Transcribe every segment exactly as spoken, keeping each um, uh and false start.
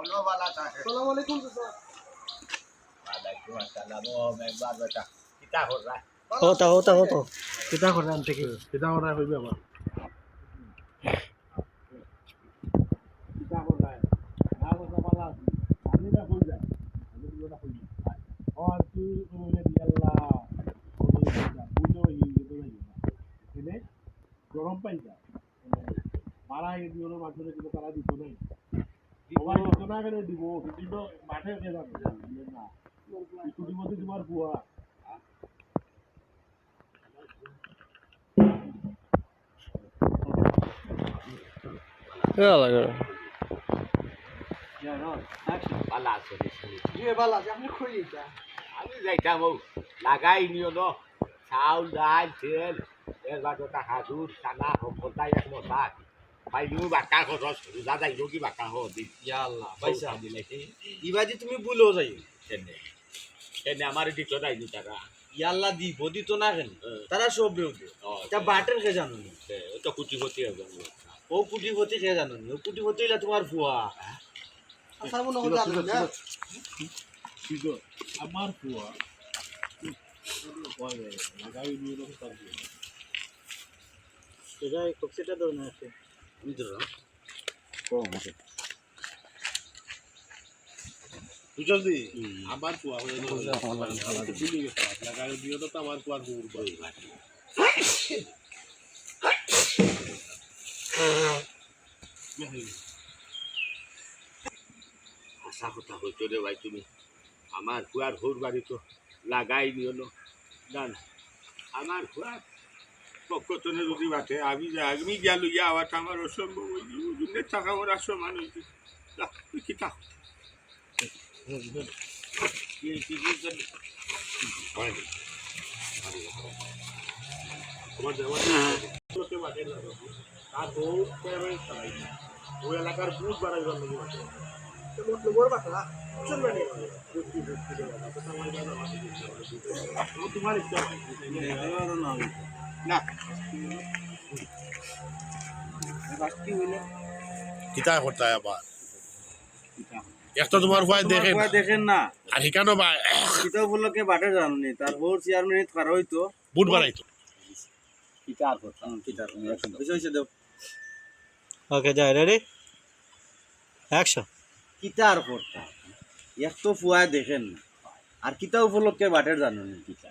আসসালামু আলাইকুম চাচা। ওয়ালাইকুম আসসালাম। ও মেম্বার বেটা, কিতা কররা? হতা, হতা, হতা। কিতা কররা আনতে কি? কিতা কররা কইবে আবার? কিতা কররা? না কররা, ভালা আছি। আমি না কই যাই। আমি তো না কই যাই। ও, আর তুই কইলে দিয়াল্লা। বুঝো, এই, এই, এই, এই, এই, এই, গরম পাই যা। মারা এই দিওর মাঝে কিন্তু তারা দিত নাই। দিবা, দিত না কেন দিব? কিন্তু মাঠে কে যাবে? না। একটু দিব তো তোমার বুয়া। এ লাগে। ভালা আছো নি? জি, ভালা আছি। আপনি কই যাইতা? আমি যাইতাম ও লাগাই নিও ন। চাউল, ডাইল, তেল, এর বাদে তা হাজুর, চানা, হকলতা এক মশা। ভাই, তুমি বাক্কা খরচ, রোজা যাইব কি বাক্কা খরচ দিন? ইয়া আল্লাহ, ভাই সাহেব। দিলে কি? ইবাদি তুমি ভুলো যাই। কেনে? কেনে আমারে দিত যাইনি তারা? ইয়াল্লা দিব, দিত না কেনে? হ্যাঁ। তারা সব বেউ দে। ও, তা আচ্ছা। বাটের কে জানো নি? হ্যাঁ, ও তো কুটিপতি একজন লোক। ও কুটিপতি কে জানো নি? ও কুটিপতি হইলা তোমার ফুয়া। আচ্ছা, মনে হয় জানো না। ঠিক আছে, আমার ফুয়া। ওই, ওই, লাগাই নিয়ে লোক তার ফুয়া। এটা এই কক্সিটা ধরে না আছে। আমি ধরলাম। কম আছে। বুঝলি? হুম। আমার ফুয়া হয়ে গেল। বুঝলাম, আমার ফুয়া। আমি তো ভুলে গেছি। আপনার গাড়ি দিয়ে তো আমার ফুয়ার গরু পাই। হাছা কথা কইছো রে ভাই তুমি। আমার ফুয়ার হউর বাড়ি তো লাগাই নিও না। না, না। আমার ফুয়ার পক্ষ তনে যদি বাটে, আমি যা, আমি গিয়া লইয়া আওয়াটা আমার অসম্ভব অইছে। দুনিয়ার থাকা আমার সমান অইছে। যা, তুই কিতা? তার বউ চেয়ারম্যান চালাই না। ওই এলাকার বুথ বাড়াইবার লাগি মাত্র। তো মতলবর বাটরা, বুঝছেন না নি? বুঝছি, বুঝছি রে বাবা। তো আমার বাবা মাটি দিচ্ছে, আমার বুথ বাড়াইবার। ও তোমার ইচ্ছা ভাই। না। বাকি হইলে কিতা করতে হয় আবার? এক তো তোমার ভাই তোমার দেখে ভাই না। দেখেন না। আর হিকানো ভাই। কিতা উপলক্ষে বাটে জানো নি? তার হউর চেয়ারম্যান খারাপ হইতো। বুথ বাড়াইতো। কিতা আর করতাম? হুম, কিতা আর করতাম? অইছে, অইছে, দেও। ওকে, যাই, রেডি? অ্যাকশন। কিতা আর করতাম? এক তো ফুয়ায় দেখেন না। আর কিতা উপলক্ষে বাটের জানো নি কিতা?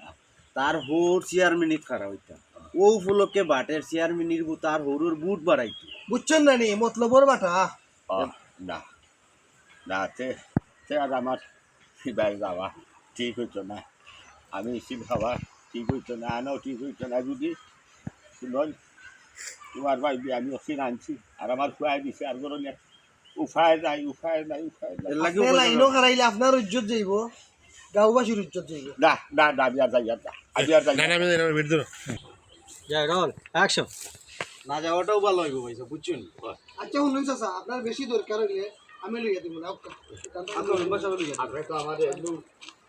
তার হউর চেয়ারম্যানিত খাড়া হইতা। ও উপলক্ষে বাটের চেয়ারম্যানির বউ তার হউরর বুথ বাড়াইতো। বুঝছেন না নি? মতলবর বাটা। আহ, না। না, তে, তে আর আমার সিবাই যাওয়া ঠিক হইতো না। আমি ইসিন খাওয়া ঠিক হইতো না, আনাও ঠিক হইতো না। যদি শুনইন, তোমার ভাই আমি অসিন আনছি, আর আমার খুয়াই দিছে, আর কোনো নে-, উপায় নাই, উপায় নাই, উপায় নাই। এর লাগি আপনি উপায় নাই। লাইনও খারাইলে আপনার ইজ্জত যাইব, গাঁওবাসীর ইজ্জত যাইব। না, না, না, আমি আর যাই আর না। আমি আর যাই না, না। না, আমি যাই না, আমি বের ধরো। যাই, রোল, অ্যাকশন। না যাওয়াটাও ভালো হইব, ভাই, বুঝছো নি? আচ্ছা, শুনুন চাচা, আপনার বেশি দরকার হইলে আমি লইয়া দিব না। আপনি মেম্বার সাহেব লইয়া দিন। আপনি তো আমাদের একদম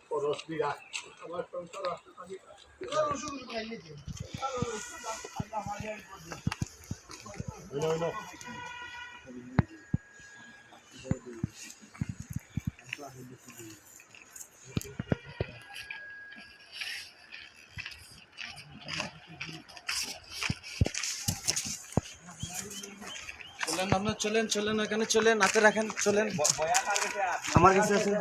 পরশ বিরাট। আমার সংসার আছে, আমি চলেন, আপনারা চলেন, চলেন, ওখানে চলেন, হাতে রাখেন, চলেন। আমার কাছে আছে।